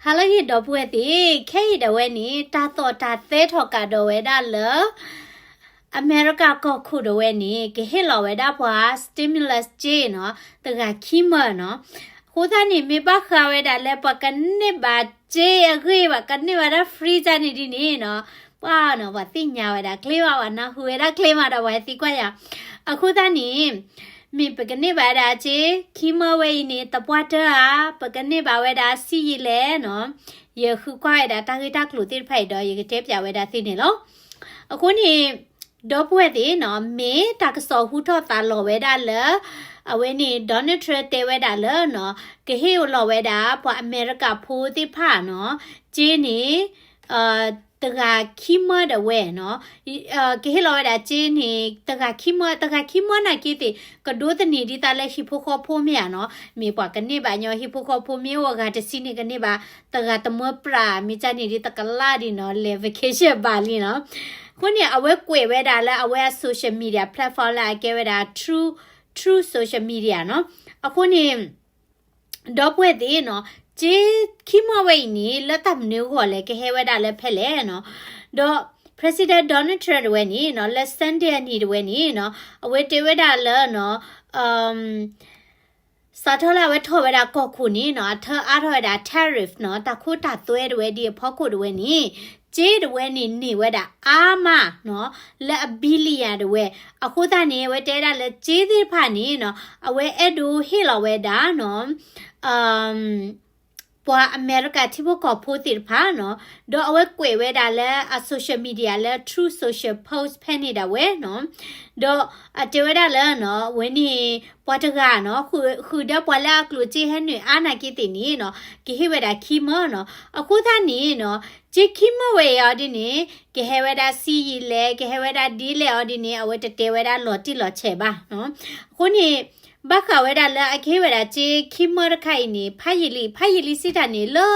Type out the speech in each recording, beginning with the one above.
ဟါလၢအဂ့ၤ ဒီပုၢ်ဝဲၢ်သ့ၣ်, ခဲအံၤဒၣ်ဝဲန့ၣ် တၢ်သိၣ်တၢ်သီထီၣ်ကဒီးဝဲဒၣ်လၢ အမဲရကၤကီၢ်ခိၣ်ဒၣ်ဝဲန့ၣ် ကဟ့ၣ်လီၤဝဲဒၣ်ပှၤ stimulus စ့နီၤ, တဂၤခံမၢနီၤ. အဃိသတးန့ၣ် မ့ၢ်ဘၣ်ဃးဝဲဒၣ်လၢပှၤကန့ၢ်ဘၣ်စ့အဂ့ၢ် ပှၤကန့ၢ်ဘၣ်ဒၣ် free တၢ်န့ၣ်ဒ်န့ၣ်နီၤ, ပှၤနီၤ ပှၤသ့ၣ်ညါဝဲဒၣ်ချ့မး, ပှၤနၢ်ဟူဝဲဒၣ်ချ့မးဒီး ပှၤဟဲသံကွၢ်ယၤ. အဃိသတးန့ၣ် မ့ၢ်ပကန့ၢ်ဘၣ်ဝဲဒၣ်စ့ ခံမၢဝဲအံၤန့ၣ် သပှၢ်တၢၢ်ဧါ, ပကန့ၢ်ဘၣ်ဝဲဒၣ်ဆံးယံာ်လဲၣ်နီၤ. ယဃုကွၢ်ဝဲဒၣ်တၢ်ဂ့ၢ်တၢ်ကျိၤသ့ၣ်တဖၣ်အံၤဒီး ယကတဲပၠးဝဲဒၣ်သုန့ၣ်လီၤ. အဃိန့ၣ် ဒီပုၢ်ဝဲၢ်သ့ၣ်နီၤ, မ့ၢ်တၢ်ကစီၣ်ဟူထီၣ်သါလီၤဝဲဒၣ်လၢ အဝဲန့ၣ် Donald Trump တဲဝဲဒၣ်လၢနီၤ, ကဟ့ၣ်လီၤဝဲဒၣ် ပှၤအမဲရကၤဖိသ့ၣ်တဖၣ်နီၤ, စ့န့ၣ် တဂၤခံမၢဒၣ်ဝဲနီၤ, ကဟ့ၣ်လီၤဝဲဒၣ်စ့န့ၣ် တဂၤခံမၢ, တဂၤခံမၢနာ်က့သ့ၣ် ကဒိသန့ၤဒ်သိးလၢဟံၣ်ဖိဃီဖိမ့ၢ်ဧါနီၤ. မ့ၢ်ပှၤကန့ၢ်ဘၣ်ညီဟံၣ်ဖိဃီဖိ မ့ၢ်အိၣ်အဂၤတဆံန့ၣ် ကန့ၢ်ဘၣ်, တဂၤတမၢပြး မ့ၢ်ကန့ၣ်ဒ်တကလးဒ်နီၤ လဲၤ vacation ဘၣ်လံနီၤ. အဃိန့ၣ် အဝဲကွဲးဝဲဒၣ်လၢအဝဲအ social media platform လၢအကဲဝဲဒၣ် Truth, Truth Social Media နီၤ. အဃိန့ၣ် ဒီပုၢ်ဝဲၢ်သ့ၣ်နီၤ, စ့ခံမၢဝဲအံၤန့ၣ် လၢတၢ်မနုၤအဂီၢ်လဲၣ် ကဟဲဝဲဒၣ်လၢဖဲလဲၣ်နီၤ. ဒီး President Donald Trump တဝဲန့ၣ်နီၤ, လၢ Sunday အနံၤတဝဲန့ၣ်နီၤ, အဝဲတဲဝဲဒၣ်လၢနီၤ, စးထီၣ်လၢအဝဲထီၣ်ဝဲဒၣ်ကီၢ်ခိၣ်န့ၣ်နီၤ, အထၢအါထီၣ်ဝဲဒၣ် tariff နီၤ, တၢ်ခိတၢ်သွဲတဝဲဒ်အဖီခိၣ်တဝဲန့ၣ်, စ့တဝဲန့ၣ်န့ၢ်ဝဲဒၣ်အါမးနီၤ, လၢအ billion တဝဲ. အဃိသတးန့ၣ် အဝဲတဲဒၣ်လၢစ့သ့ၣ်တဖၣ်န့ၣ်နီၤ, အဝဲအဲၣ်ဒိးဟ့ၣ်လီၤဝဲဒၣ်နီၤ ပှၤအမဲရကၤထံဖိကီၢ်ဖိသ့ၣ်တဖၣ်နီၤ, ဒီးအဝဲကွဲးဝဲဒၣ်လၢအ social media လၢ Truth Social Post ဖဲန့ၣ်ဒၣ်ဝဲနီၤ, ဒီးအတဲဝဲဒၣ်လၢနီၤ, အဝဲန့ၣ် ပှၤတဂၤနီၤ, ဃုာ်ဒီးပှၤလၢအကျိၣ်စ့ဟဲနုာ်အါနာ်က့သ့ၣ်န့ၣ်နီၤ, ကဟ့ၣ်ဝဲဒၣ်ခံမၢနီၤ. အဃိသတးန့ၣ်နီၤ, စ့ခံမၢဝဲအံၤအီၤဒ်န့ၣ် ကဟဲဝဲဒၣ်ဆံးယံာ်လဲၣ်, ကဟဲဝဲဒၣ်ဒ်လဲၣ်အီၤဒ်န့ၣ် အဝဲတတဲဝဲဒၣ်လီၤတံၢ်လီၤဆဲးဘၣ်နီၤ. အဃိန့ၣ် ဘၣ်ဃးဝဲဒၣ်လၢအကဟ့ၣ်ဝဲဒၣ်စ့ခံမၢတခါအံၤန့ၣ် ဖးယံာ်လံ, ဖးယံာ်လံစံးတၢ်န့ၣ်လၢ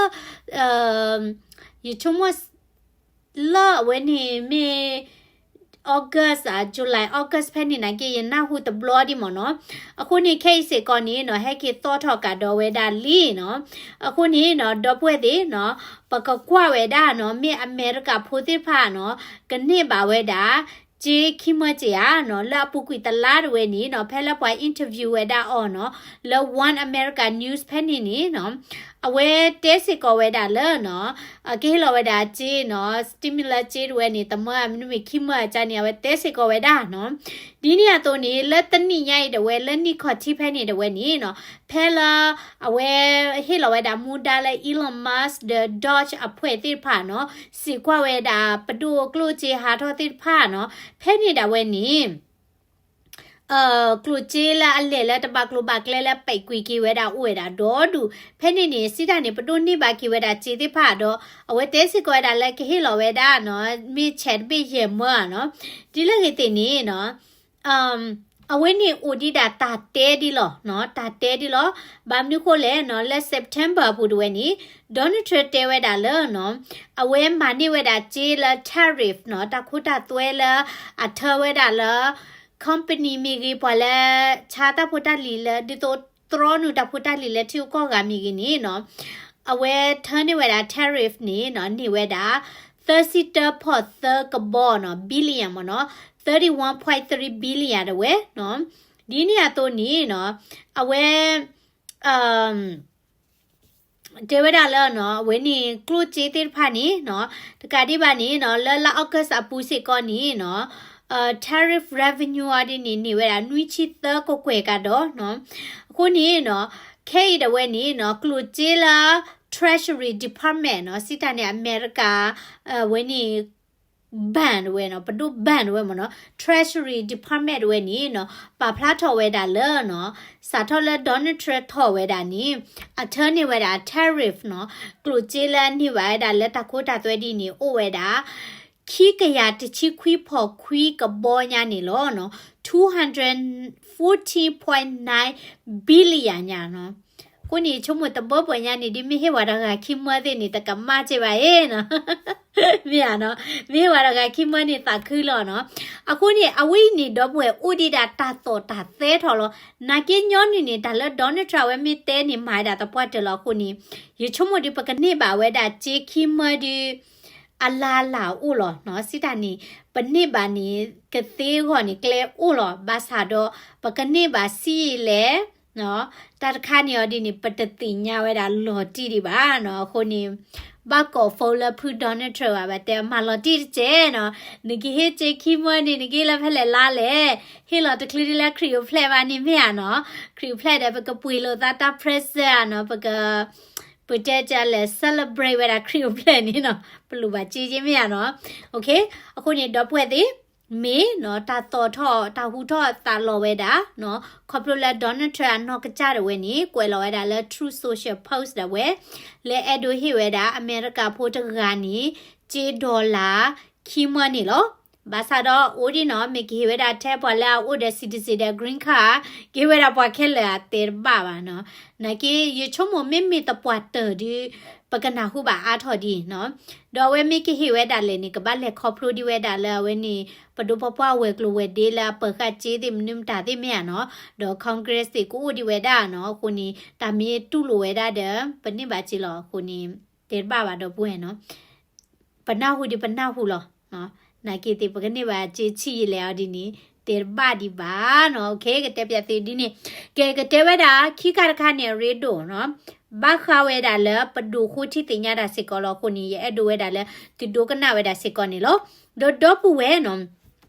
ယဆိကမိၣ် လၢအဝဲန့ၣ်မ့ၢ် August ဧါ, July, August ဖဲန့ၣ်နာ်က့ ယနၢ်ဟူတဘျီဒံးမ့ၢ်နီၤ. အဃိန့ၣ် ခဲအံၤစ့ၢ်ကီးန့ၣ်နီၤ, ဟဲက့ၤသီထီၣ်ကဒီးဝဲဒၣ်လံနီၤ. အဃိန့ၣ်နီၤ, ဒီပုၢ်ဝဲၢ်သ့ၣ်နီၤ, ပကကွၢ်ဝဲဒၣ်နီၤ, မ့ၢ်အမဲရကၤဖိသ့ၣ်တဖၣ်နီၤ, ကန့ၢ်ဘၣ်ဝဲဒၣ် စ့ခံမၢစ့ဧါနီၤ, လၢအပူၤကွံာ်တလါတဝဲန့ၣ်နီၤ, ဖဲလၢပှၤ interview ဝဲဒၣ်အီၤနီၤ, လၢ One America News ဖဲန့ၣ်န့ၣ်နီၤ, အဝဲတဲစ့ၢ်ကီးဝဲဒၣ်လၢနီၤ, အကဟ့ၣ်လီၤဝဲဒၣ်စ့နီၤ, stimulus စ့တဝဲန့ၣ် တမၢအမနုၤမ့ၢ်ခံမၢအကါန့ၣ် အဝဲတဲစ့ၢ်ကီးဝဲဒၣ်နီၤ. ဒ်န့ၣ်အသိးန့ၣ် လၢတနံၣ်ညါအံၤတဝဲ လၢနံၣ်ခီၣ်ထံးဖဲန့ၣ်တဝဲန့ၣ်နီၤ, ဖဲလၢ အဝဲဟ့ၣ်လီၤဝဲဒၣ်မူဒါလၢ Elon Musk ဒီး Doge အဖွဲ့သ့ၣ်တဖၣ်နီၤ, စံးကွၢ်ဝဲဒၣ်ပဒိၣ်ကျိၣ်စ့ဟးထီၣ်သ့ၣ်တဖၣ်နီၤ, ဖဲန့ၣ်ဒၣ်ဝဲန့ၣ် ကျိၣ်စ့လၢအလဲၤလၢတဘၣ်ကျိၤဘၣ်ကျဲလၢပဲာ်ကွံာ်က့ၤဝဲဒၣ်အိၣ်ဝဲဒၣ်ဒီဒူၣ်, ဖဲန့ၣ်န့ၣ် စံးတၢ်န့ၣ် ပဒိၣ်န့ၢ်ဘၣ်က့ၤဝဲဒၣ်စ့သ့ၣ်တဖၣ်ဒီး အဝဲတဲစ့ၢ်ကီးဝဲဒၣ်လၢကဟ့ၣ်လီၤဝဲဒၣ်နီၤ, မ့ၢ်ဆဲးတဘ့ၣ်ယဲၢ်မၢဧါနီၤ, ဒ်လဲၣ်ဂ့ၤသ့ၣ်န့ၣ်နီၤ အဝဲန့ၣ်အိၣ်ဒံးဒၣ်တၢ်တဲဒ်လီၤ, တၢ်တဲဒ်လီၤ. ဘၣ်မနုၤဃိလဲၣ်နီၤ, လၢ September အပူၤတဝဲန့ၣ် Donald Trump တဲဝဲဒၣ်လၢနီၤ, အဝဲမၤန့ၢ်ဝဲဒၣ်စ့လၢ tariff နီၤ, တၢ်ခိတၢ်သွဲလၢအထၢဝဲဒၣ်လၢ company မ့ၢ်ဂ့ၤ ပှၤလၢဆါတၢ်ဖိတၢ်လံၤလၢ ဒ်သိးတြီနုာ်တၢ်ဖိတၢ်လံၤလၢထံဂုၤကီၢ်ဂၤမ့ၢ်ဂ့ၤန့ၣ်နီၤ, အဝဲထၢန့ၢ်ဝဲဒၣ် tariff န့ၣ်နီၤ, န့ၢ်ဝဲဒၣ် သၢဆံတၢဖီၣ်သၢကဘီနီၤ, billion မ့ၢ်နီၤ, thirty-one point three billion တဝဲနီၤ. ဒ်န့ၣ်အသိးန့ၣ်နီၤ, အဝဲ တဲဝဲဒၣ်လၢနီၤ, အဝဲန့ၣ်ကျိၣ်စ့သ့ၣ်တဖၣ်န့ၣ်နီၤ, တကးဒံးဘၣ်န့ၣ်နီၤ, လၢလါ August အပူၤစ့ၢ်ကီးန့ၣ်နီၤ, tariff revenue အီၤဒ်န့ၣ် န့ၢ်ဝဲဒၣ် နွံဆံသၢကကွဲၢ်ကဒီးနီၤ. အဃိန့ၣ်နီၤ, ခဲအံၤဒၣ်ဝဲန့ၣ်နီၤ, ကျိၣ်စ့လၢ Treasury Department နီၤ, စံးတၢ်န့ၣ် အမဲရကၤ အဝဲန့ၣ် bank တဝဲနီၤ, ပဒိၣ် bank တဝဲမ့ၢ်နီၤ, Treasury Department တဝဲန့ၣ်နီၤ, ပာ်ဖျါထီၣ်ဝဲဒၣ်လၢနီၤ, စးထီၣ်လၢ Donald Trump ထီၣ်ဝဲဒၣ်န့ၣ် အထၢန့ၢ်ဝဲဒၣ် tariff နီၤ, ကျိၣ်စ့လၢအန့ၢ်ဘၣ်ဝဲဒၣ်လၢတၢ်ခိတၢ်သွဲဒ်န့ၣ် အိၣ်ဝဲဒၣ် ခံကယၤတဆံခွံဖီၣ်ခွံကဘီညါန့ၣ်လီၤနီၤ, two hundred fourteen point nine billion ညါနီၤ. အဃိန့ၣ် ဆိကမိၣ်တဘၢပှဲၤညါန့ၣ် ဒ်မ့ၢ်ဟ့ၣ်ဝဲတဂၤခံမၢသ့ၣ်န့ၣ် တကမၣ်က့ဘၣ်အံၤနီၤ. မ့ၢ်ဧါနီၤ, မ့ၢ်ဝဲတဂၤခံမၢန့ၣ်သးခုလီၤနီၤ. အဃိန့ၣ် အဝဲအံၤန့ၣ် ဒီပုၢ်ဝဲၢ်အိၣ်ဒံးဒၣ်တၢ်သီၣ်တၢ်သဲထီၣ်လီၤ. နာ်က့ညီနုၢ်န့ၣ် တၢ်လၢ Donald Trump အဝဲမ့ၢ်တဲန့ၣ် မၤဝဲဒၣ်သပှၢ်တၢၢ်လီၤအဃိန့ၣ်, ယဆိကမိၣ်ဒုး ပကန့ၢ်ဘၣ်ဝဲဒၣ်စ့ခံမၢဒုး အလါလၢ်အိၣ်လီၤနီၤ. စံးတၢ်န့ၣ် ပန့ၢ်ဘၣ်န့ၣ် ကသ့အဂီၢ်န့ၣ် ကျဲအိၣ်လီၤ. ဘၣ်ဆၣ်ဒီး ပကန့ၢ်ဘၣ်စ့အံၤလဲၣ် တၢ်တခါန့ၣ်အီၤဒ်န့ၣ် ပတသ့ၣ်ညါဝဲဒၣ်လီၤတံၢ်ဒံးဘၣ်နီၤ. အဃိန့ၣ် ဘၣ်ကိး phone လၢဖု Donald Trump ဘၣ် ဘၣ်တဲမၤလီၤတံၢ်တစဲးနီၤ. နကဟ့ၣ်စ့ခံမၢန့ၣ် နကဟ့ၣ်လၢဖဲလဲၣ်လါလဲၣ်, ဟ့ၣ်လီၤတချုးဒ်လၢ ခရံာ်အိၣ်ဖျဲၣ်ဘၣ်န့ၣ်မ့ၢ်ဧါနီၤ. ခရံာ်အိၣ်ဖျဲၣ်ဒီး ပကပှ့ၤလိာ်သးတၢ် present နီၤ, ပက ပတဲတၢ်လဲၣ် celebrate ဝဲဒၣ်ခရံာ်အိၣ်ဖျဲၣ်န့ၣ်နီၤ, ပလိၣ်ဘၣ်စ့က့မ့ၢ်ဧါနီၤ. အဃိန့ၣ် ဒီပုၢ်ဝဲၢ်သ့ၣ် မ့ၢ်နီၤ တၢ်သီၣ်ထီၣ် တၢ်ဟူထီၣ်သးလီၤဝဲဒၣ်နီၤ, ခီဖျိလၢ Donald Trump အနီၢ်ကစၢ်ဒၣ်ဝဲန့ၣ် ကွဲးလီၤဝဲဒၣ်လၢ Truth Social Post ဒၣ်ဝဲ လၢအဲၣ်ဒိးဟ့ၣ်ဝဲဒၣ် အမဲရကၤဖိတဂၤန့ၣ် စ့ dollar ခံမၢန့ၣ်လီၤ. ဘၣ်ဆၣ်ဒီးအိၣ်ဒံးနီၤ, မ့ၢ်ကဟ့ၣ်ဝဲဒၣ်ထဲပှၤလၢအအိၣ်ဒီး citizen ဒီး green card ကဟ့ၣ်ဝဲဒၣ်ပှၤခဲလၢာ်ဧါ တဲတဘၣ်ဘၣ်နီၤ. နာ်က့ ယဆိကမိၣ်မ့မ့ၢ်သပှၢ်တၢၢ်ဒုး ပကနၢ်ဟူဘၣ်အါထီၣ်ဒ်နီၤ. ဒီးအဝဲမ့ၢ်ကဟ့ၣ်ဝဲဒၣ်လဲၣ်န့ၣ် ကဘၣ်လဲၤခီဖျိဒံးဝဲဒၣ်လၢအဝဲန့ၣ် ပဒိၣ်ပပှၢ်ဝဲၤကျိၤဝဲၤဒ့လၢအပၢၤဃာ်စ့သ့ၣ်မနုၤမတၤသ့ၣ်မ့ၢ်ဧါနီၤ, ဒီး Congress သ့ၣ်ကအိၣ်ဒံးဝဲဒၣ်နီၤ. အဃိန့ၣ် တၢ်မ့ၢ်တူၢ်လိာ်ဝဲဒၣ်ဒီး ပန့ၢ်ဘၣ်စ့လီၤ. အဃိန့ၣ် တဲတဘၣ်ဘၣ်ဒီပုၢ်ဝဲၢ်နီၤ. ပနၢ်ဟူဒံးပနၢ်ဟူလီၤ. နာ်က့သ့ၣ် ပကန့ၢ်ဘၣ်စ့ဆံးယံာ်လဲၣ်အီၤဒ်န့ၣ် တဲတဘၣ်ဒံးဘၣ်နီၤ. ကတဲပၠးသုဒ်န့ၣ်, ကဲ ကတဲဝဲဒၣ် ခံခါတခါန့ၣ် အရ့ဒိၣ်နီၤ, ဘၣ်ဃးဝဲဒၣ်လၢပဒိၣ်ဃိထံသ့ၣ်ညါတၢ်စ့ၢ်ကီးလီၤ. အဃိန့ၣ် ယအဲၣ်ဒိးဝဲဒၣ်လၢ သုဒိကနၣ်ဝဲဒၣ်စ့ၢ်ကီးန့ၣ်လီၤ. ဒီးဒီပုၢ်ဝဲၢ်နီၤ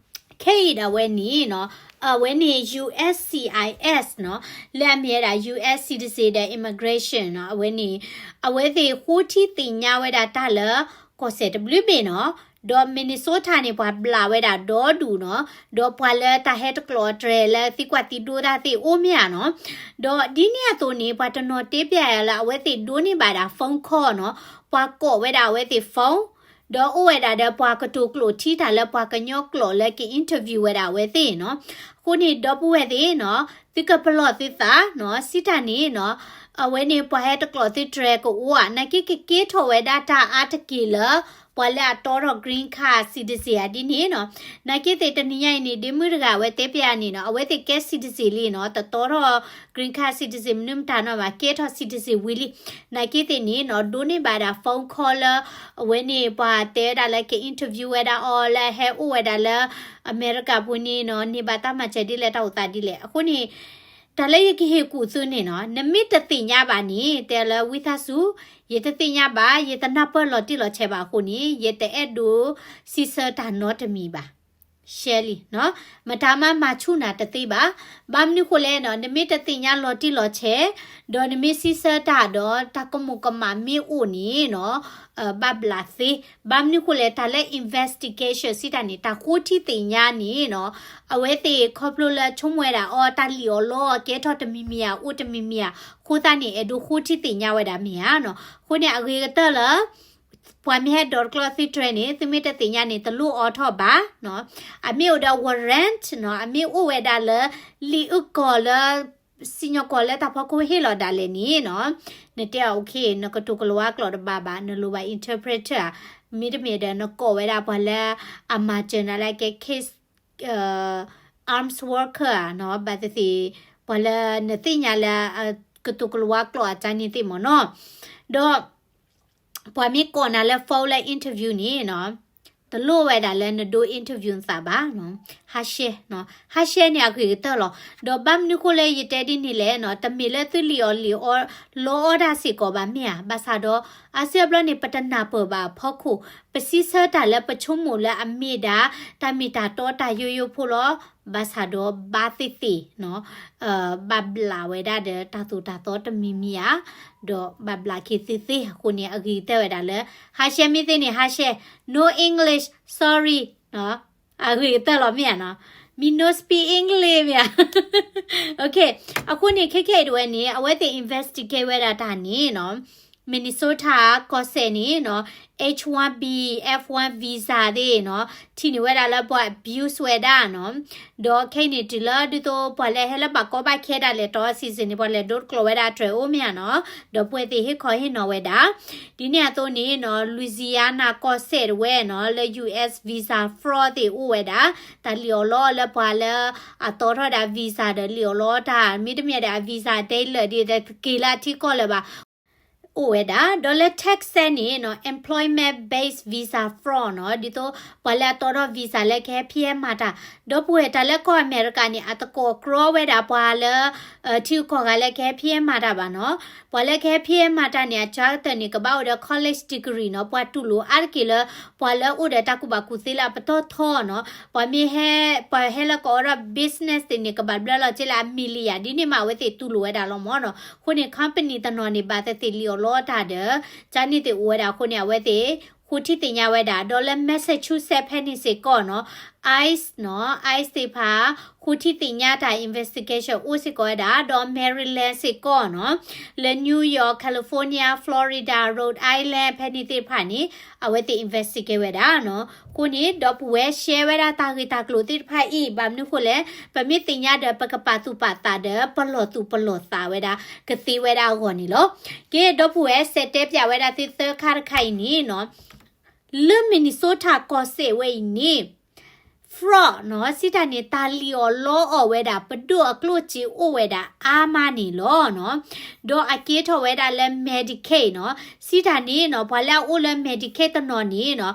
ခဲအံၤဒၣ်ဝဲန့ၣ်နီၤ, အဝဲန့ၣ် ယူၣ်အၢၣ်စံၣ်အၣ်အၣ်အၣ်နီၤ, လၢအမ့ၢ်ဝဲဒၣ် ယူၣ်အၢၣ်စံၣ်တစ့ၣ်ဒီး immigration နီၤ, အဝဲန့ၣ် အဝဲသ့ၣ်ဃိထံသ့ၣ်ညါဝဲဒၣ်တၢ်လၢ ကီၢ်စဲၣ်တဘျုးဘ့ၣ်နီၤ, ဒီး Minnesota န့ၣ် ပှၤဘျးဝဲဒၣ်ဒီဒူၣ်နီၤ, ဒီးပှၤလၢတၢ်ဟဲတကျိးတြဲၤလၢသံကွၢ်သံဒိသၣ်သ့ၣ်အိၣ်မ့ၢ်ဧါနီၤ, ဒီးဒ်န့ၣ်အသိးန့ၣ် ပှၤတနီၤတဲပၠးယၤလၢအဝဲသ့ၣ်ဒိးန့ၢ်ဘၣ်ဒၣ် phone call နီၤ, ပှၤကိးဝဲဒၣ်အဝဲသ့ၣ် phone ဒီးအိၣ်ဝဲဒၣ်ဒီးပှၤကတိၤကျိာ်ထံတၢ်လၢပှၤကညီကျိာ်လၢက interview ဝဲဒၣ်အဝဲသ့ၣ်နီၤ. အဃိန့ၣ် ဒီပုၢ်ဝဲၢ်သ့ၣ်နီၤ, သုကပလီၢ်သုသးနီၤ, စံးတၢ်န့ၣ်နီၤ, အဝဲန့ၣ် ပှၤဟဲတကျိးသုတြဲၤကအိၣ်ဧါ, နာ်က့ကကဲထီၣ်ဝဲဒၣ်တၢ်အါတက့ၢ်လၢ ပှၤလၢအတီထီၣ် green card citizen ဧါဒ်န့ၣ်နီၤ. နာ်က့သ့ၣ်တနံၤညါအံၤန့ၣ် ဒ့မုၣ်တဂၤအဝဲတဲပၠးန့ၣ်နီၤ, အဝဲသ့ၣ်ကဲ citizen လံနီၤ, တတီထီၣ် green card citizen မနုၤမတၤနီၤဘၣ်, ကဲထီၣ် citizen ဝံၤလံ. နာ်က့သ့ၣ်န့ၣ်နီၤ, ဒိးန့ၢ်ဘၣ်ဒၣ် phone call လၢ အဝဲန့ၣ် ပှၤတဲဝဲဒၣ်လၢက interview ဝဲဒၣ်အီၤလၢဟဲအိၣ်ဝဲဒၣ်လၢ အမဲရကၤပူၤန့ၣ်နီၤ, န့ၢ်ဘၣ်တၢ်မၤစၢၤဒ်လဲၣ် တၢ်အိၣ်သးဒ်လဲၣ်. အဃိန့ၣ် တၢ်လၢယကဟ့ၣ်ကူၣ်သုန့ၣ်နီၤ, နမ့ၢ်တသ့ၣ်ညါဘၣ်န့ၣ် တဲလၢဝံသးစူၤ, ယတသ့ၣ်ညါဘၣ်, ယတနၢ်ပၢၢ်လီၤတံၢ်လီၤဆဲးဘၣ်အဃိန့ၣ် ယတအဲၣ်ဒိးစံးဆၢတၢ်နီတမံၤဘၣ်. ရှဲလံနီၤ, မတၤမးမၤဆူၣ်နၤတသ့ဘၣ်. ဘၣ်မနုၤဃိလဲၣ်နီၤ, နမ့ၢ်တသ့ၣ်ညါလီၤတံၢ်လီၤဆဲး, ဒီးနမ့ၢ်စံးဆၢတၢ်ဒီး တၢ်ကမူၤကမၣ်မ့ၢ်အိၣ်န့ၣ်နီၤ, ဘၣ်ဘျးသ့. ဘၣ်မနုၤဃိလဲၣ်, တၢ်လၢ investigation စံးတၢ်န့ၣ် တၢ်ဃိထံသ့ၣ်ညါန့ၣ်နီၤ, အဝဲသ့ၣ်ခီဖျိလၢဆိကမိၣ်ဝဲဒၣ်အီၤ တၢ်လံၣ်အီၤလီအီၤ ကဲထီၣ်တမံၤမံၤဧါ, အိၣ်တမံၤမံၤဧါ, အဃိသတးန့ၣ် အဲၣ်ဒိးဃိထံသ့ၣ်ညါဝဲဒၣ်မ့ၢ်ဧါနီၤ. အဃိန့ၣ် အဂ့ၤကတၢၢ်လၢ ပှၤမ့ၢ်ဟဲဒိးတကျိးသုတြဲၤန့ၣ် သုမ့ၢ်တသ့ၣ်ညါန့ၣ် တလိၣ်အီထီၣ်ဘၣ်နီၤ. အမ့ၢ်အိၣ်ဒီး warrant နီၤ, အမ့ၢ်အိၣ်ဝဲဒၣ်လၢ လံာ်အုၣ်ကီၤလၢ စံၣ်ညီၣ်ကွီၤလၢတၢ်ဖီခိၣ်ဟ့ၣ်လီၤဒၣ်လဲာ်န့ၣ်နီၤ, နတဲအီၤ okay, နကတိၤကလၤဝါကျိာ်တဘၣ်ဘၣ်, နလိၣ်ဘၣ် interpreter ဧါ, မ့တမ့ၢ်ဒီး နကိးဝဲဒၣ်ပှၤလၢအမၤစၢၤနၤလၢကဲ case, arms worker ဧါနီၤ, ဘၣ်သ့ၣ်သ့ၣ် ပှၤလၢနသ့ၣ်ညါလၢ ကတိၤကလၤဝါကျိာ်အတၢ်န့ၣ်သ့ၣ်မ့ၢ်နီၤ. ဒီး ပှၤမ့ၢ်ကိးနၤလၢ phone လၢ interview န့ၣ်နီၤ, တလိၣ်ဝဲဒၣ်လၢနဒိ interview နသးဘၣ်နီၤ. ဟါရှဲနီၤ, ဟါရှဲန့ၣ်အဂ့ၤကတၢၢ်လီၤ. ဒီးဘၣ်မနုၤဃိလၢယတဲဒ်န့ၣ်လဲၣ်နီၤ, တမ့ၢ်လၢသုလံၣ်အီၤလံၣ်အီလီအီဒၣ်စ့ၢ်ကီးဘၣ်မ့ၢ်ဧါ, ဘၣ်ဆၣ်ဒီး အါစုအါဘျီန့ၣ် ပတနၢ်ပၢၢ်ဘၣ်အဖီခိၣ်, ပစံးဆၢတၢ်လၢပဆိကမိၣ်လၢအမ့ၢ်ဒၣ် တၢ်မ့ၢ်တၢ်တီတၢ်ယိယိဖိလီၤ. ဘၣ်ဆၣ်ဒီးဘၣ်သ့ၣ်သ့ၣ်နီၤ, ဘၣ်ဘျးဝဲဒၣ်ဒီးတၢ်သိၣ်တၢ်သီတမံၤမံၤဧါ, ဒီးဘၣ်ဘျးက့ၤသ့သ့အဃိန့ၣ် အဂ့ၤကတၢၢ်ဝဲဒၣ်လၢ ဟါရှဲမ့ၢ်သ့န့ၣ် ဟါရှဲ, no English, sorry နီၤ, အဂ့ၤကတၢၢ်လီၤမ့ၢ်ဧါနီၤ, me no speak English မ့ၢ်ဧါ. Okay, အဃိန့ၣ် ခဲခဲအံၤတဝဲန့ၣ် အဝဲသ့ၣ် investigate ဝဲဒၣ်တၢ်န့ၣ်နီၤ, Minnesota ကီၢ်စဲၣ်န့ၣ်နီၤ H one B, F one visa သ့ၣ်နီၤ ထံၣ်န့ၢ်ဝဲဒၣ်လၢပှၤ abuse ဝဲဒၣ်နီၤ. ဒီးခဲအံၤန့ၣ်တုၤလၢဒ်သိးပှၤလၢဟဲလၢဘၣ်ကီဘၣ်ခဲဒၣ်လဲာ်တီ season န့ၣ် ပှၤလဲၤဒိတကျိးဝဲဒၣ်တြဲၤအိၣ်မ့ၢ်ဧါနီၤ. ဒီပုၢ်ဝဲၢ်သ့ၣ်ဟ့ၣ်ခီဟ့ၣ်နီၤဝဲဒၣ် ဒ်န့ၣ်အသိးန့ၣ်နီၤ Louisiana ကီၢ်စဲၣ်တဝဲနီၤ လၢ U S visa fraud သ့ၣ်အိၣ်ဝဲဒၣ် တၢ်လံၣ်အီၣ်လီအီၣ်လၢပှၤလၢအတီထီၣ်ဝဲဒၣ် visa ဒီးလံၣ်အီၣ်လီအီၣ်တၢ် မ့တမ့ၢ်ဒီးအ visa တဲလၢာ်ဒ်တက့ၤလၢအထံကီၢ်လၢၤဘၣ် အိၣ်ဝဲဒၣ်. ဒီးလၢ Texas န့ၣ်နီၤ employment based visa fraud နီၤ ဒ်သိးပှၤလၢအတီထီၣ် visa လၢကဟဲဖံးဟဲမၤတၢ် ဒီပုၢ်ဝဲၢ်တၢ်လၢကီၢ်အမဲရကၤန့ၣ် အတကိးကြီဝဲဒၣ်ပှၤလၢ ထံဂုၤကီၢ်ဂၤလၢကဟဲဖံးဟဲမၤတၢ်ဘၣ်နီၤ. ပှၤလၢကဟဲဖံးဟဲမၤတၢ်န့ၣ် အကၢကတၢၢ်န့ၣ် ကဘၣ်အိၣ်ဒီး college degree နီၤ ပှၤတူၢ်လိာ်အါတက့ၢ်လၢ ပှၤလၢအိၣ်ဒီးတၢ်ကူၣ်ဘၣ်ကူၣ်သ့လၢအပတီၢ်ထီနီၤ. ပှၤမ့ၢ်ဟဲ ပှၤဟဲလၢကအိးထီၣ် business သ့ၣ်န့ၣ် ကဘၣ်ဘျၢလီၤက့လၢအ million ဒ်န့ၣ်မး အဝဲသ့ၣ်တူၢ်လိာ်ဝဲဒၣ်လီၤမ့ၢ်နီၤ. အဃိန့ၣ် company တနီၤန့ၣ် ဘၣ်သ့ၣ်သ့ၣ်လံၣ်အီၣ်လီအီၣ်တၢ်ဒီး ကန့ၣ်သ့ၣ်အိၣ်ဝဲဒၣ်အဃိန့ၣ် အဝဲသ့ၣ် ဃိထံသ့ၣ်ညါဝဲဒၣ် ဒီးလၢ Massachusetts ဖဲန့ၣ်စ့ၢ်ကီးနီၤ ICE နီၤ ICE သ့ၣ်တဖၣ် ဃိထံသ့ၣ်ညါတၢ် investigation အိၣ်စ့ၢ်ကီးဝဲဒၣ် ဒီး Maryland စ့ၢ်ကီးနီၤ လၢ New York, California, Florida, Rhode Island ဖဲန့ၣ်သ့ၣ်တဖၣ်န့ၣ် အဝဲသ့ၣ် investigate ဝဲဒၣ်နီၤ. အဃိန့ၣ် ဒီပုၢ်ဝဲၢ် share ဝဲဒၣ်တၢ်ဂ့ၢ်တၢ်ကျိၤသ့ၣ်တဖၣ်အံၤ ဘၣ်မနုၤဃိလဲၣ် ပမ့ၢ်သ့ၣ်ညါဒီး ပကပာ်သူၣ်ပာ်သးဒီး ပလီၢ်သူၣ်ပလီၢ်သးဝဲဒၣ် ကသ့ဝဲဒၣ်အဂီၢ်န့ၣ်လီၤ. ကဲ ဒီပုၢ်ဝဲၢ် စဲးတဲပၠးဝဲဒၣ်သ့ၣ်သၢခါတခါအံၤန့ၣ်နီၤ လၢ Minnesota ကီၢ်စဲၣ်ဝဲအံၤန့ၣ် fraud နီၤ စံးတၢ်န့ၣ် တၢ်လံၣ်အီၣ်လီအီၣ်ဝဲဒၣ် ပဒိၣ်အကျိၣ်စ့အိၣ်ဝဲဒၣ်အါမးန့ၣ်လီၤနီၤ. ဒီးအကဲထီၣ်ဝဲဒၣ်လၢ Medicaid နီၤ စံးတၢ်န့ၣ်နီၤ ပှၤလၢအအိၣ်လၢ Medicaid တနီၤန့ၣ်နီၤ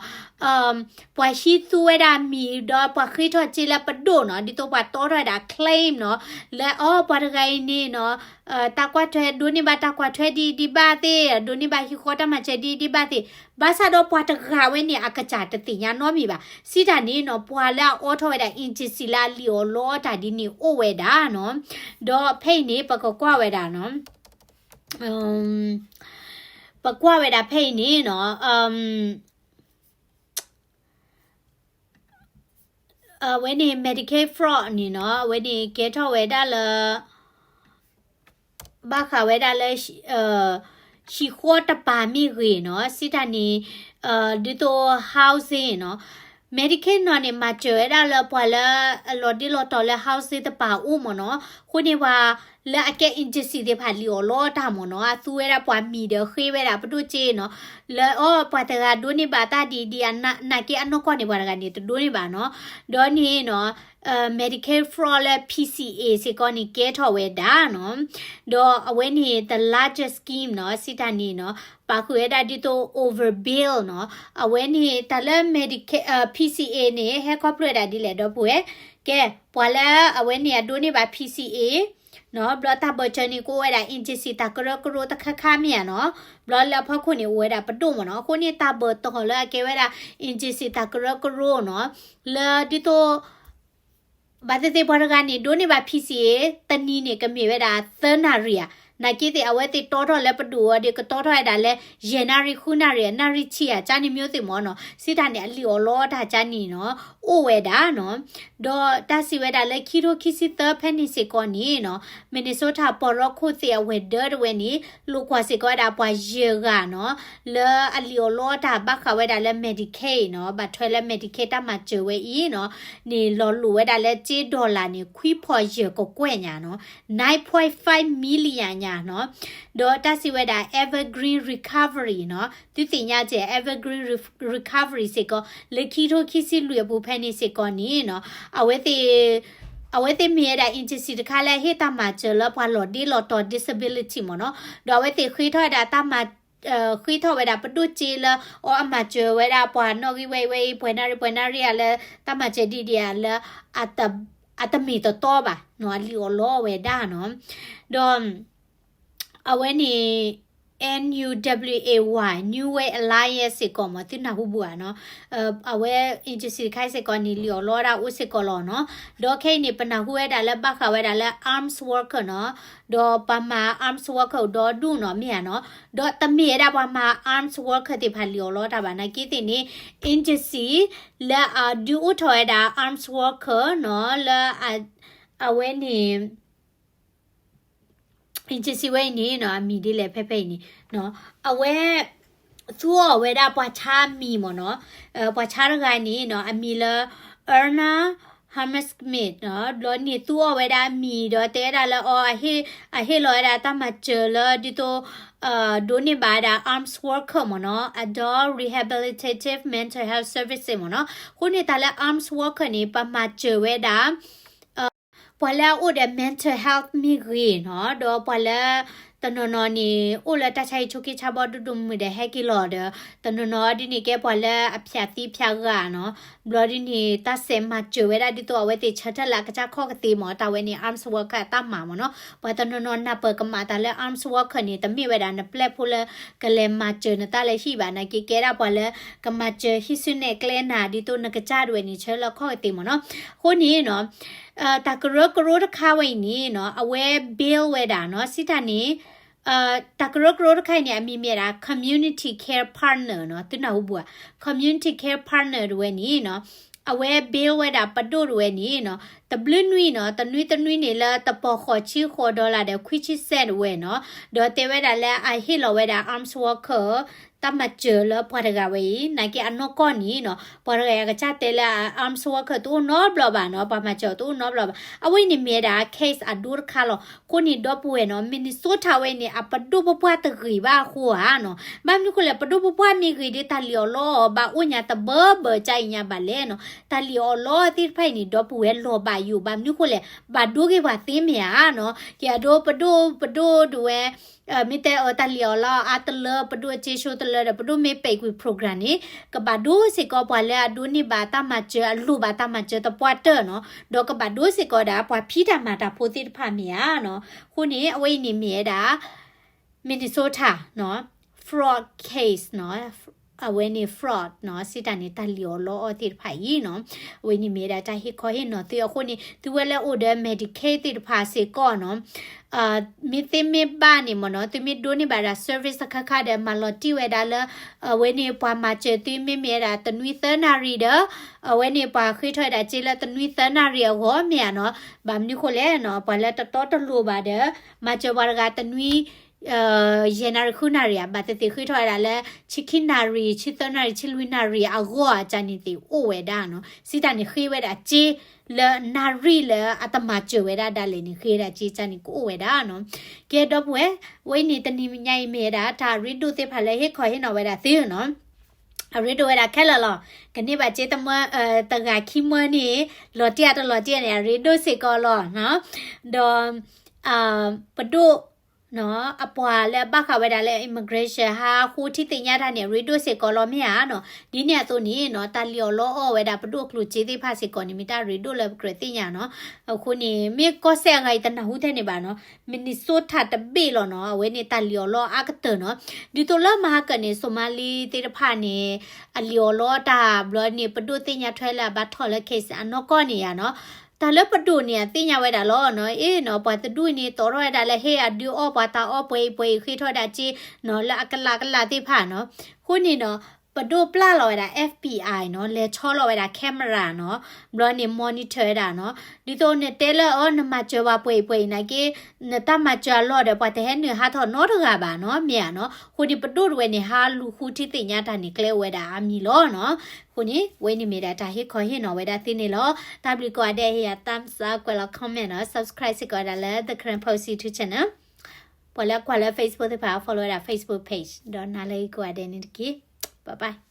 ပှၤဟံးသူဝဲဒၣ်မံၤ ဒီးပှၤဃ့ထီၣ်စ့လၢပဒိၣ်နီၤ ဒ်သိးပှၤတီထီၣ်ဝဲဒၣ် claim နီၤ လၢအီၤ ပှၤတဂၤအံၤန့ၣ်နီၤ တၢ်ကွၢ်ထွဲ ဒိးန့ၢ်ဘၣ်တၢ်ကွၢ်ထွဲဒ်အံၤဒံးဘၣ်သ့ၣ် ဒိးန့ၢ်ဘၣ်ဟံၣ်ဃီတၢ်မၤစၢၤဒ်အံၤဒံးဘၣ်သ့ၣ် ဘၣ်ဆၣ်ဒီးပှၤတဂၤဝဲန့ၣ် အကစၢ်တသ့ၣ်ညါနီတမံၤဘၣ်. စံးတၢ်န့ၣ်နီၤ ပှၤလၢအအိးထီၣ်ဝဲဒၣ် agency လၢအလံၣ်အီၣ်လီအီၣ်တၢ်ဒ်န့ၣ်အိၣ်ဝဲဒၣ်နီၤ. ဒီးဖဲအံၤန့ၣ် ပကကွၢ်ဝဲဒၣ်နီၤ ပကွၢ်ဝဲဒၣ်ဖဲအံၤန့ၣ်နီၤ အဝဲန့ၣ် Medicaid fraud န့ၣ်နီၤ အဝဲန့ၣ်ကဲထီၣ်ဝဲဒၣ်လၢ ဘၣ်ဃးဝဲဒၣ်လၢ ဟံၣ်ဃီတပၤမ့ၢ်ဂ့ၤနီၤ စံးတၢ်န့ၣ် ဒ်သိး housing နီၤ Medicaid နီၤန့ၣ် မၤစၢၤဝဲဒၣ်လၢပှၤလၢအလီၤဒ့လီၤတီၤလၢ housing တပၤအိၣ်မ့ၢ်နီၤ အဃိန့ၣ်ပှၤလၢအကဲ agency သ့ၣ်တဖၣ်လံၣ်အီၣ်လီအီၣ်တၢ်မ့ၢ်နီၤ အသူဝဲဒၣ်ပှၤမံၤဒီးဃ့ဝဲဒၣ်ပဒိၣ်စ့နီၤ လၢအီၤ ပှၤတဂၤဒိးန့ၢ်ဘၣ်တၢ်ဒ်အံၤဒ်အံၤ နာ်က့အနီၢ်ကီၢ်န့ၣ် ပှၤတဂၤန့ၣ် တဒိးန့ၢ်ဘၣ်နီၤ ဒီးန့ၣ်နီၤ Medicaid fraud လၢ P C A စ့ၢ်ကီးန့ၣ် ကဲထီၣ်ဝဲဒၣ်နီၤ ဒီးအဝဲန့ၣ် the largest scheme နီၤ စံးတၢ်န့ၣ်နီၤ ပာ်ဃုာ်ဝဲဒၣ်ဒ်သိး overbill နီၤ အဝဲန့ၣ်တၢ်လၢ Medicaid P C A န့ၣ် ဟဲခီဖျိဝဲဒၣ်ဒ်လဲၣ်ဒီပုၢ်ဝဲၢ် ကဲ ပှၤလၢအဝဲန့ၣ်အဒိးန့ၢ်ဘၣ် P C A နီၤ ဘျီတၢ်ဘၢၣ်စၢၤန့ၣ် ကအိၣ်ဝဲဒၣ် agency တၢ်ကရၢကရိတခါခါမ့ၢ်ဧါနီၤ ဘျီလၢအဖီခိၣ်န့ၣ် အိၣ်ဝဲဒၣ်ပဒိၣ်မ့ၢ်နီၤ အဃိန့ၣ်တၢ်ဘၢၣ်တီၢ်လၢအကဲဝဲဒၣ် agency တၢ်ကရၢကရိနီၤ လၢဒ်သိး ဘၣ်သ့ၣ်သ့ၣ်ပှၤတဂၤန့ၣ် ဒိးန့ၢ်ဘၣ် P C A တနံၤန့ၣ် ကမ့ၢ်ဝဲဒၣ်သၢနၣ်ရံၣ်ဧါ နာ်က့သ့ၣ် အဝဲသ့ၣ်တီထီၣ်လၢပဒိၣ်အီၤဒီး ကတီထီၣ်ဝဲဒၣ်လၢ ယဲၢ်နၣ်ရံၣ် ဃုနၣ်ရံၣ် နၣ်ရံၣ်ဆံဧါ ကန့ၣ် မျိုးသ့ၣ်မ့ၢ်နီၤ စံးတၢ်န့ၣ် အလံၣ်အီၣ်လီတၢ်ကန့ၣ်နီၤ အိၣ်ဝဲဒၣ်နီၤ ဒီးတၢ်စံးဝဲဒၣ်လၢခံထိခံဆံသၢဖဲန့ၣ်စ့ၢ်ကီးန့ၣ်နီၤ Minnesota ပီၢ်ရီခိၣ်သ့ၣ်အဝဲၤဒၢတဝဲန့ၣ် လိာ်ကွၢ်စ့ၢ်ကီးဝဲဒၣ်ပှၤယဲၢ်ဂၤနီၤ လၢအလံၣ်အီၣ်လီတၢ်ဘၣ်ဃးဝဲဒၣ်လၢ Medicaid နီၤ ဘၣ်ထွဲလၢ Medicaid တၢ်မၤစၢၤဝဲအံၤနီၤ န့ၣ်လီၤလိာ်ဝဲဒၣ်လၢစ့ dollar န့ၣ် ခွံဖီၣ်ယဲၢ်ကကွဲၢ်ညါနီၤ nine point five million ညါနီၤ ဒီးတၢ်စံးဝဲဒၣ် Evergreen Recovery နီၤ သုသ့ၣ်ညါစ့ၢ် Evergreen Re- Recovery စ့ၢ်ကီး လၢခံထိခံဆံလွံၢ်အပူၤဖဲန့ၣ်စ့ၢ်ကီးန့ၣ်နီၤ အဝဲသ့ၣ် အဝဲသ့ၣ်မ့ၢ်ဝဲဒၣ် agency တခါလၢအဟ့ၣ်တၢ်မၤစၢၤလၢပှၤလီၤဒ့လီၤတီၤ disability မ့ၢ်နီၤ ဒီးအဝဲသ့ၣ်ဃ့ထီၣ်ဝဲဒၣ်တၢ်မၤ ဃ့ထီၣ်ဝဲဒၣ်ပဒိၣ်စ့လၢအီၤအမၤစၢၤဝဲဒၣ်ပှၤနီၣ်ဂံၢ်ဝဲအံၤဝဲအံၤ ပှဲၤနၣ်ရံၣ်ပှဲၤနၣ်ရံၣ်ဧါလၢ တၢ်မၤစၢၤဒ်ဒ်ဧါလၢ အတမ့ၢ်တတီဘၣ်နီၤ အလံၣ်အီၣ်လီဝဲဒၣ်နီၤ ဒီး အဝဲန့ၣ် N U W A Y New Way Alliance စ့ၢ်ကီးမ့ၢ်သုနၢ်ဟူဘူးဧါနီၤ အဝဲ agency တခါစ့ၢ်ကီးန့ၣ် လံၣ်အီၣ်လီဝဲဒၣ်အိၣ်စ့ၢ်ကီးလီၤနီၤ ဒီးခဲအံၤန့ၣ် ပနၢ်ဟူဝဲဒၣ်လၢဘၣ်ဃးဝဲဒၣ်လၢ arms worker နီၤ ဒီးပှၤမၤ arms worker ဒီဒူၣ်နီၤ မ့ၢ်ဧါနီၤ ဒီးတမ့ၢ်ဝဲဒၣ်ပှၤမၤ arms worker သ့ၣ်တဖၣ်လံၣ်အီၣ်လီတၢ်ဘၣ် နာ်က့သ့ၣ်န့ၣ် agency လၢအဒုးအိၣ်ထီၣ်ဝဲဒၣ် arms worker နီၤ လၢ အဝဲန့ၣ် agency ဝဲအံၤန့ၣ်နီၤ အမံၤဒ်လဲၣ်ဖဲဖဲအံၤန့ၣ်နီၤ အဝဲ သူအီၤဝဲဒၣ်ပှၤဆါအမံၤမ့ၢ်နီၤ, ပှၤဆါတဂၤန့ၣ်နီၤ အမံၤလၢ Erna Hammersmith နီၤ, ဘျီန့ၣ်သူအီၤဝဲဒၣ်အမံၤဒီးတဲဝဲဒၣ်လၢအီၤ အဟ့ၣ်လီၤဝဲဒၣ်တၢ်မၤစၢၤလၢဒ်သိး ဒိးန့ၢ်ဘၣ်ဝဲဒၣ် arms worker မ့ၢ်နီၤ, adult rehabilitative mental health services မ့ၢ်နီၤ, အဃိန့ၣ်တၢ်လၢ arms worker န့ၣ် ပမၤစၢၤဝဲဒၣ် ပှၤလၢအအိၣ်ဒီး mental health မ့ၢ်ဂ့ၤနီၤ, ဒီးပှၤလၢ တနီၤနီၤန့ၣ် အိၣ်လၢတၢ်ဆါဟံၣ်ဆိးက့ဆါဘီဒိၣ်ဒိၣ်မုၢ်မုၢ်ဒီးဟဲက့ၤလီၤဒီး တနီၤနီၤဒ်န့ၣ်ကဲပှၤလၢအဖၠးသံဖၠးဂၤနီၤ, ဘျီဒ်န့ၣ် တၢ်စဲးမၤစၢၤဝဲဒၣ်ဒ်သိးအဝဲသ့ၣ်ဆၢထၢၣ်လၢအကစၢ်ခီၣ်ကသ့မ့ၢ် တၢ်ဝဲန့ၣ် arms worker အတၢ်မၤမ့ၢ်နီၤ, ပှၤတနီၤနီၤနၢ်ပၢၢ်ကမၣ်တၢ်လၢ arms worker န့ၣ် တမ့ၢ်ဝဲဒၣ်နပျဲၢ်ဖိလၢကလဲၤမၤစၢၤနတၢ်လၢဟံၣ်ဘၣ် နာ်က့ကဲဒၣ်ပှၤလၢ ကမၤစၢၤဟံးစုနဲၣ်ကျဲနၤ ဒ်သိးနကစၢ်ဒၣ်ဝဲန့ၣ် ဆၢလၢခီၣ်ကသ့မ့ၢ်နီၤ, အဃိန့ၣ်နီၤ တၢ်ကရၢကရိတခါဝဲအံၤန့ၣ်နီၤ အဝဲ bill ဝဲဒၣ်နီၤ စံးတၢ်န့ၣ် တၢ်ကရၢကရိတခါအံၤန့ၣ် အမံၤမ့ၢ်ဒၣ် community care partner နီၤ သုနၢ်ဟူဘူးဧါ, community care partner တဝဲန့ၣ်နီၤ အဝဲ bill ဝဲဒၣ်ပဒိၣ်တဝဲန့ၣ်နီၤ တဘျုးနွံနီၤ တနွံတနွံန့ၣ်လၢတပီၤဃိးဆံဃိး dollar ဒီးခွံဆံစဲးတဝဲနီၤ, ဒီးတဲဝဲဒၣ်လၢအဟ့ၣ်လီၤဝဲဒၣ် arms worker တၢ်မၤစၢၤလၢပှၤတဂၤဝဲအံၤ နာ်က့အနီၢ်ကီၢ်န့ၣ်နီၤ ပှၤတဂၤအံၤအကစၢ်တဲလၢ arms worker တအိၣ်နီတဘျီဘၣ်နီၤ, ပှၤမၤစၢၤတအိၣ်နီတဘျီဘၣ်, အဝဲအံၤန့ၣ်မ့ၢ်ဝဲဒၣ် case အဒိတခါလီၤ, အဃိန့ၣ်ဒီပုၢ်ဝဲၢ်နီၤ Minnesota ဝဲအံၤန့ၣ် အပဒိၣ်ပပှၢ်တဂ့ၤဘၣ်အဃိဧါနီၤ, ဘၣ်မနုၤဃိလဲၣ် ပဒိၣ်ပပှၢ်မ့ၢ်ဂ့ၤဒီးတၢ်လံၣ်အီၣ်လီအီၣ်ဘၣ်အိၣ်ညါတဘၢဘၢကါအံၤညါဘၣ်လဲၣ်နီၤ, တၢ်လံၣ်အီၣ်လီအီၣ်သ့ၣ်တဖၣ်အံၤန့ၣ် ဒီပုၢ်ဝဲၢ်လီၤဘၣ်ယိၣ် ဘၣ်မနုၤဃိလဲၣ် ဘၣ်ဒိဂ့ၤပှၤသ့မ့ၢ်ဧါနီၤ, ကဲအဒိပဒိၣ်ပဒိၣ်ဒဝဲ မ့ၢ်တဲအီၤတၢ်လံၣ်အီၣ်လီအီၣ်အါတလၢ ပဒိၣ်အစ့ဆိတလၢဒီး ပဒိၣ်မ့ၢ်ပဲာ်ကွံာ် program န့ၣ် ကဘၣ်ဒိစ့ၢ်ကီးပှၤလၢအဒိးန့ၢ်ဘၣ်တၢ်မၤစၢၤ အလိၣ်ဘၣ်တၢ်မၤစၢၤသပှၢ်တၢၢ်နီၤ, ဒီးကဘၣ်ဒိစ့ၢ်ကီးဒၣ်ပှၤဖံးတၢ်မၤတၢ်ဖိသ့ၣ်တဖၣ်မ့ၢ်ဧါနီၤ, အဃိန့ၣ် အဝဲအံၤန့ၣ်မ့ၢ်ဝဲဒၣ် Minnesota နီၤ fraud case နီၤ အဝဲန့ၣ် fraud နီၤ စံးတၢ်န့ၣ် တၢ်လံၣ်အီၣ်လီအီၣ်သ့ၣ်တဖၣ်အံၤနီၤ, အဝဲန့ၣ်မ့ၢ်ဝဲဒၣ်တၢ်ဟ့ၣ်ခီဟ့ၣ်နီၤသု အဃိန့ၣ် သုဝဲလၢအိၣ်ဒီး Medicaid သ့ၣ်တဖၣ်စ့ၢ်ကီးနီၤ မ့ၢ်သ့မ့ၢ်ဘၣ်န့ၣ်မ့ၢ်နီၤ သုမ့ၢ်ဒိးန့ၢ်ဘၣ်ဒၣ် service တခါခါဒီး မၤလီၤတံၢ်ဝဲဒၣ်လၢ အဝဲန့ၣ်ပှၤမၤစၢၤသုမ့မ့ၢ်ဝဲဒၣ်တနွံသၢနၣ်ရံၣ်ဒီး အဝဲန့ၣ်ပှၤဃ့ထီၣ်ဝဲဒၣ်စ့လၢတနွံသၢနၣ်ရံၣ်အဂီၢ်မ့ၢ်ဧါနီၤ, ဘၣ်မနုၤဃိလဲၣ်နီၤ ပှၤလၢတတီတလိၤဘၣ်ဒီး မၤစၢၤပှၤတဂၤတနွံ ယဲၢ်နၣ်ရံၣ်ဃုနၣ်ရံၣ်ဧါ ဘၣ်သ့ၣ်သ့ၣ်ဃ့ထီၣ်ဝဲဒၣ်လၢ ဆံခံနၣ်ရံၣ် ဆံသၢနၣ်ရံၣ် ဆံလွံၢ်နၣ်ရံၣ်အဂီၢ် အကန့ၣ်သ့ၣ်အိၣ်ဝဲဒၣ်နီၤ, စံးတၢ်န့ၣ်ဃ့ဝဲဒၣ်စ့ လၢနၣ်ရံၣ်လၢအတမၤစၢၤဝဲဒၣ်ဒၣ်လဲာ်န့ၣ် ဃ့ဝဲဒၣ်စ့ကန့ၣ်ကအိၣ်ဝဲဒၣ်နီၤ, ကဲဒီပုၢ်ဝဲၢ် ဝဲအံၤန့ၣ်တနံၤညါအံၤမ့ၢ်ဝဲဒၣ် တၢ်အရ့ဒိၣ်သ့ၣ်တဖၣ်လၢဟ့ၣ်ခီဟ့ၣ်နီၤဝဲဒၣ်သုနီၤ, အရ့ဒိၣ်ဝဲဒၣ်ခဲလၢာ်လီၤ, ကန့ၢ်ဘၣ်စ့တမၢ တဂၤခံမၢန့ၣ် လီၤတံၢ်အတလီၤတံၢ်န့ၣ် အရ့ဒိၣ်စ့ၢ်ကီးလီၤနီၤ, ဒီး ပဒိၣ် အပှၤလၢအဘၣ်ဃးဝဲဒၣ်လၢ immigration ဟးဃုထံသ့ၣ်ညါတၢ်န့ၣ် အရ့ဒိၣ်စ့ၢ်ကီးလီၤမ့ၢ်ဧါနီၤ, ဒ်န့ၣ်အသိးန့ၣ်နီၤ တၢ်လံၣ်အီၣ်လီအီၣ်ဝဲဒၣ်ပဒိၣ်အကျိၤစ့သ့ၣ်တဖၣ်စ့ၢ်ကီးန့ၣ် မ့ၢ်တၢ်ရ့ဒိၣ်လၢပကြၢးသ့ၣ်ညါနီၤ, အဃိန့ၣ် မ့ၢ်ကီၢ်စဲၣ်အဂၤအံၤတနၢ်ဟူထဲန့ၣ်ဘၣ်နီၤ, Minnesota တဘ့ၣ်လီၤနီၤ, အဝဲန့ၣ်တၢ်လံၣ်အီၣ်လီအီၣ်အါကတၢၢ်နီၤ, ဒ်သိးလၢမဟါကၢၣ်န့ၣ် စိၤမါလံသ့ၣ်တဖၣ်န့ၣ် အလံၣ်အီၣ်လီအီၣ်တၢ်ဘျီန့ၣ် ပဒိၣ်သ့ၣ်ညါထွဲလၢအဘၣ်ထီၣ်လၢ case အနီၢ်ကီၢ်န့ၣ်ဧါနီၤ, တၢ်လၢပဒိၣ်န့ၣ် အသ့ၣ်ညါဝဲဒၣ်လီၤနီၤ, အ့နီၤ ပှၤတဒူၣ်န့ၣ် တီၣ်ထီၣ်ဝဲဒၣ်လၢဟ့ၣ်အဒုးအီၣ်ပှၤတၢ်အီၣ်ပှဲၤအံၤပှဲၤအံၤ ဃ့ထီၣ်ဝဲဒၣ်စ့နီၤ လၢအကလးကလးသ့ၣ်တဖၣ်နီၤ, အဃိန့ၣ်နီၤ ပဒိၣ်ပျၢ်လီၤဝဲဒၣ် FBI နီၤ လဲၤဆီလီၤဝဲဒၣ် camera နီၤ, ဘျီန့ၣ် monitor ဝဲဒၣ်နီၤ, ဒ်သိးနတဲလၢအီၤ နမၤစၢၤပှၤပှဲၤအံၤပှဲၤအံၤနာ်က့ နတၢ်မၤစၢၤအလီၢ်ဒီး ပှၤတဟဲနုာ်ဟးထီၣ်နီတဂၤဘၣ်နီၤ မ့ၢ်ဧါနီၤ, အဃိန့ၣ် ပဒိၣ်တဝဲန့ၣ် ဟးလူၤဃုထံသ့ၣ်ညါတၢ်န့ၣ် ကျဲအိၣ်ဝဲဒၣ်အါမံၤလီၤနီၤ, အဃိန့ၣ် ဝဲန့ၣ်မ့ၢ်ဒၣ်တၢ်ဟ့ၣ်ခီဟ့ၣ်နီၤဝဲဒၣ်သုန့ၣ်လီၤ, တၢ်ဘျုးကိးဂၤဒဲး ဟ့ၣ်ယၤ thumbs up ကွဲးလီၤ comment နီၤ subscribe စ့ၢ်ကီးဝဲဒၣ်လၢ The Karen Post YouTube channel, ပှၤလၢကွၢ်လၢ Facebook သ့ၣ်တဖၣ် follow ဝဲဒၣ် Facebook page ဒီးနၤလၢဂ့ၤကိးဂၤဒဲးန့ၣ်တက့ၢ်, bye bye.